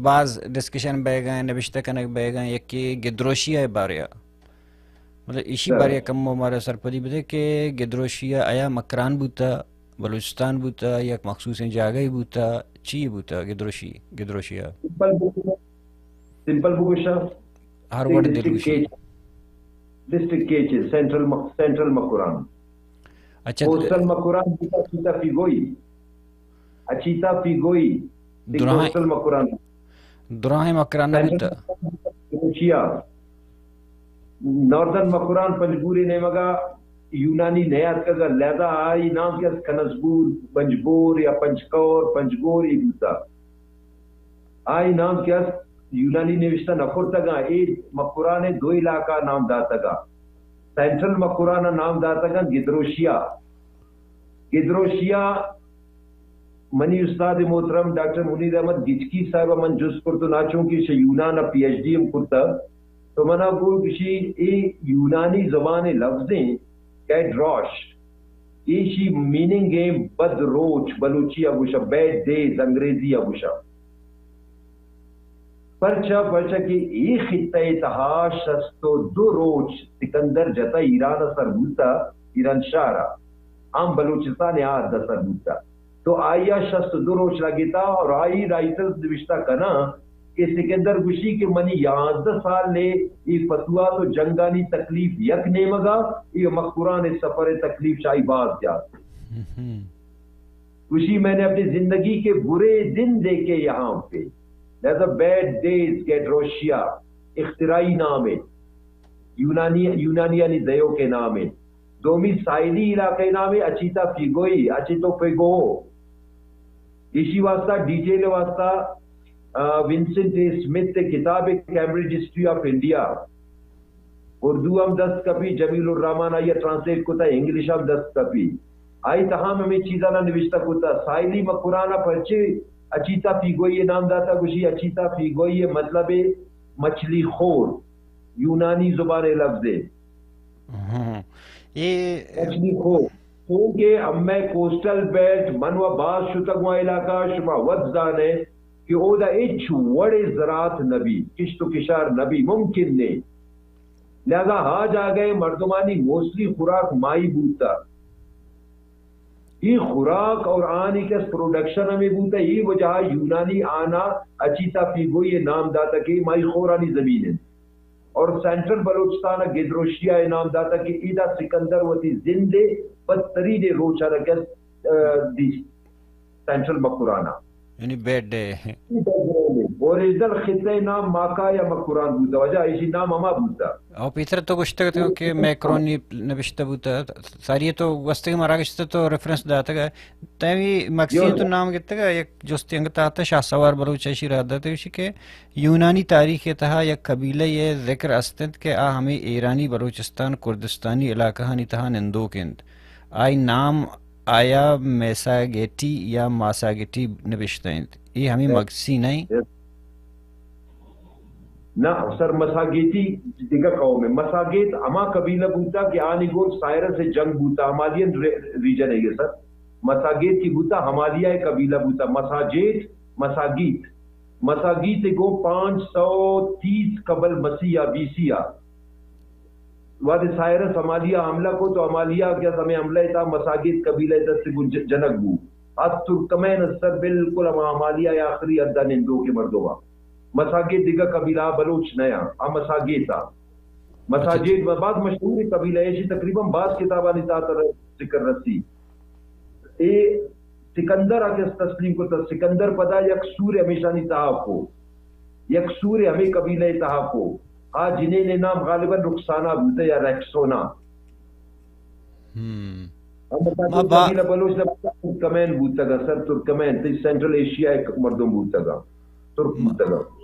باز ڈسکشن بیگا، نبشتہ کنگ بیگا، یکے گدروشیا باریا۔ مطلب ایشی باریا کم مارا سرپدی بدے کہ گدروشیا آیا مکران بوتا، بلوچستان بوتا، یک مخصوصیں جاگہے بوتا، چی بوتا گدروشی، گدروشیا؟ سمپل بگوشاں، سمپل بگوشاں۔ ہر وڑ دل گوشی۔ ڈسٹرکٹ کیچ، سینٹرل م-، سینٹرل مکران۔ اچھا، کوسٹل مکران بوتا، اچیتا فیگوئی۔ اچیتا فیگوئی، تی دراہیں، کوسٹل مکران۔ دراہیں مکران نہ سینٹرل بوتا۔ مکران بوتا، کروشیا۔ ناردرن مکران پنجگور ءِ نیمگا یونانی نیاتکگ، لہذا آئی نام کہ است کنزگور، پنجگور یا پنجکور، پنجگور ای بوتا۔ آئی نام کہ است یونانی نوشتہ نہ کرتگاں، اے مکران ءِ دو علاقہ نام داتگا۔ سینٹرل مکران ءَ نام داتگاں گدروشیا۔ گدروشیا منی استاد محترم ڈاکٹر منیر احمد گچکی صاحب ءَ من جست کرت و ناچونکہ شہ یونان ءَ پی ایچ ڈی ہم کرتگ، تو منا گو گشی اے یونانی زبان ءِ لفظیں گیڈروش، ایشی میننگ ایں بد روچ، بلوچی ءَ گوشاں، بیڈ ڈیز انگریزی ءَ گوشاں۔ پرچا؟ پرچا کہ اے خطہ ءِ تہا شست و دو روچ سکندر جتا ایران ءَ سر بوتا، ایران شہر ءَ، ہم بلوچستان ءِ حد ءَ سر بوتا۔ تو آئی ءَ شست و دو روچ لگتا اور آئی رائٹرز نوشتہ کناں کہ سکندر گوشی کہ منی یازدہ سال ءِ اے فتوحات و جنگانی تکلیف یک نیمگا، اے مکران ءِ سفر ءِ تکلیف شاہی باز زیات۔ گوشی میں نے اپنی زندگی کے برے دن دیکھے یہاں پہ۔ لہذا بیڈ ڈیز، گیڈروشیا اختراعی نام ہے، یونانی، یونانیانی دیوک ءِ نام ہے۔ دومی ساحلی علاقہ ءِ نام ہے اچیتا فیگوئی، اچیتو فیگو۔ ایشی واسطہ، ڈیٹیل واسطہ، آ، ونسنٹ اے سمتھ ءِ کتاب ہے Cambridge history of India, Urdu ہم دست کپی، جمیل الرحمان آئی ءَ ٹرانسلیٹ کتا، انگلش ہم دست کپی۔ آئی تہا ہم ہمے چیزانا نوشتہ کتا۔ ساحلی مکرانا پرچے اچیتا فیگوئی ءِ نام داتا؟ گوشی اچیتا فیگوئی ءِ مطلب ہے مچھلی خور، یونانی زبان ءِ لفظ ہے۔ ہاں۔ اے مچھلی خور، چونکہ ہمے کوسٹل بیلٹ، من و باز شتگ واں علاقہ، شما وت زانے کہ اودا ہچ وڑے زراعت نبی، کشت و کشار نبی، ممکن نے۔ لہذا ہا جاگہ مردمانی موسٹلی خوراک ماہی بوتا۔ ای خوراک اور آنی کس پروڈکشن ہمیں بوتا، ای وجہ یونانی آنا اچیتا فیگوئی نام داتا کہ ماہی خورانی زمین ہے۔ اور سینٹرل بلوچستان ءَ گدروشیا ءِ نام داتا کہ ادا سکندر وتی زند ءِ بدترین روچ ءَ را کس، آ، دیست سینٹرل مکران ءَ۔ یعنی بیڈ ڈے۔ اوریجنل خطہ ءِ نام ماکا یا مکران بوتا، وجہ ایشی نام ہما بوتا۔ او پیسر تو گوشتگ تو کہ میکرونی نبشتہ بوتا، ساری تو گوستگیں مراگش تو ریفرنس داتگ۔ تیمی مکسی تو نام گتگ، یک جستی انگت آتا شاہ سوار بلوچ ایشی را داتا، ایشی کہ یونانی تاریخ ءِ تہا یک قبیلہ ءِ ذکر است انت کہ آ ہمے ایرانی بلوچستان کردستانی علاقہانی تہا نندوک انت۔ آئی نام آیا میساگیٹی یا ماساگیٹی نبشتہ انت۔ اے ہمے مگسی نہ انت؟ نہ، سر، مساگیتی دگہ قوم ہے۔ مساگیت ہما قبیلہ بوتا کہ آنی گور سائرس ءِ جنگ بوتا، ہمالیئن ری-، ریجن ہے یہ سر۔ مساگیت کی بوتا، ہمالیہ ءِ قبیلہ بوتا۔ مساجیت، مساگیت۔ مساگیت ءَ گوں پانچ سو تیس قبل مسیح ءَ، بی سی ءَ، وہدے سائرس ہمالیہ ءَ حملہ کو تو ہمالیہ کہ ہمے حملہ ءِ تہا مساگیت قبیلہ ءِ دست ءَ گوں ج-، جنگ بو۔ آ ترکمین است سر، بالکل ہما ہمالیہ ءِ آخری حد ءَ نندوکیں مردم ءَ۔ مساگیت دگہ قبیلہ ءَ بلوچ نہ آں، آ مساگیت ءَ۔ مساجیت باز مشہور قبیلہ ہے، ایشی تقریباً باز کتابانی تہا ترا ذکر رسی۔ اے سکندر ءَ کس تسلیم کرتا، سکندر پدا یک سور ہمیشانی تہا کو، یک سور ہمے قبیلہ ءِ تہا کو۔ آ جنین ءِ نام غالباً رخسانہ بوتا یا ریکسونا۔ ہم۔ ہم ما با- قبیلہ بلوچ نہ بوتا، ترکمین بوتگا، سر ترکمین، تی سینٹرل ایشیا ءِ مردم بوتگا، ترک ما- بوتگا۔